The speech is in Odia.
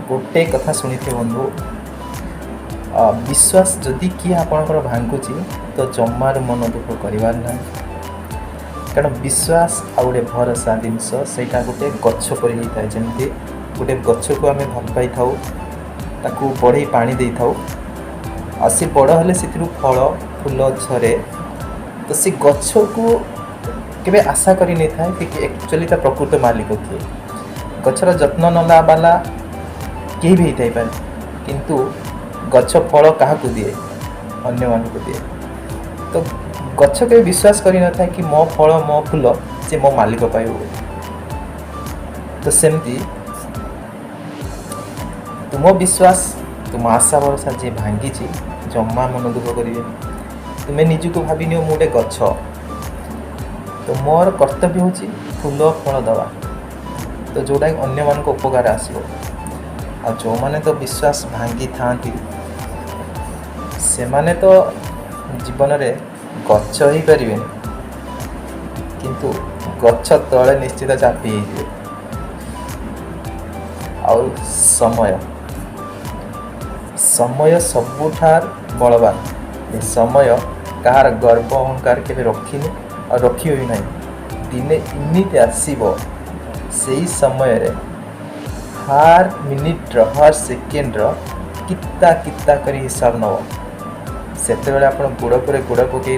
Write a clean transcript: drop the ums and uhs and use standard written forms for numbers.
ଗୋଟେ କଥା ଶୁଣିଥିବେ ବନ୍ଧୁ, ବିଶ୍ୱାସ ଯଦି କିଏ ଆପଣଙ୍କର ଭାଙ୍ଗୁଛି ତ ଜମାରୁ ମନ ଦୁଃଖ କରିବାର ନାହିଁ। କାରଣ ବିଶ୍ୱାସ ଆଉ ଗୋଟେ ଭରସା ଜିନିଷ, ସେଇଟା ଗୋଟେ ଗଛ ପରି ହେଇଥାଏ। ଯେମିତି ଗୋଟେ ଗଛକୁ ଆମେ ଭଲ ପାଇଥାଉ, ତାକୁ ବଢ଼େଇ ପାଣି ଦେଇଥାଉ, ଆଉ ସେ ବଡ଼ ହେଲେ ସେଥିରୁ ଫଳ ଫୁଲ ଝରେ। ତ ସେ ଗଛକୁ କେବେ ଆଶା କରିନେଇଥାଏ କି ଆକ୍ଚୁଆଲି ତା ପ୍ରକୃତ ମାଲିକ କିଏ। ଗଛର ଯତ୍ନ ନେଲା ବାଲା କେହି ବି ହେଇଥାଇପାରେ, କିନ୍ତୁ ଗଛ ଫଳ କାହାକୁ ଦିଏ? ଅନ୍ୟମାନଙ୍କୁ ଦିଏ। ତ ଗଛ କେବେ ବିଶ୍ୱାସ କରିନଥାଏ କି ମୋ ଫଳ, ମୋ ଫୁଲ ସେ ମୋ ମାଲିକ ପାଇବ ବୋଲି। ତ ସେମିତି ତୁମ ବିଶ୍ୱାସ, ତୁମ ଆଶା ଭରସା ଯିଏ ଭାଙ୍ଗିଛି, ଜମା ମନ ଦୁଃଖ କରିବେନି। ତୁମେ ନିଜକୁ ଭାବିନିଅ, ମୁଁ ଗୋଟେ ଗଛ, ତ ମୋର କର୍ତ୍ତବ୍ୟ ହେଉଛି ଫୁଲ ଫଳ ଦେବା, ତ ଯେଉଁଟାକି ଅନ୍ୟମାନଙ୍କ ଉପକାର ଆସିବ। ଆଉ ଯେଉଁମାନେ ତ ବିଶ୍ୱାସ ଭାଙ୍ଗିଥାନ୍ତି, ସେମାନେ ତ ଜୀବନରେ ଗଛ ହେଇପାରିବେନି, କିନ୍ତୁ ଗଛ ତଳେ ନିଶ୍ଚିତ ଚାପି ହେଇଯିବେ। ଆଉ ସମୟ, ସମୟ ସବୁଠାରୁ ବଳବାନ। ଏ ସମୟ କାହାର ଗର୍ବ ଅହଙ୍କାର କେବେ ରଖିନି ଆଉ ରଖିବ ବି ନାହିଁ। ଦିନେ ଏମିତି ଆସିବ, ସେଇ ସମୟରେ ହର ମିନିଟ୍ର, ହର ସେକେଣ୍ଡର କିତା କିତା କରି ହିସାବ ନେବ। ସେତେବେଳେ ଆପଣ ଗୋଡ଼ ପରେ ଗୋଡ଼ ପକାଇ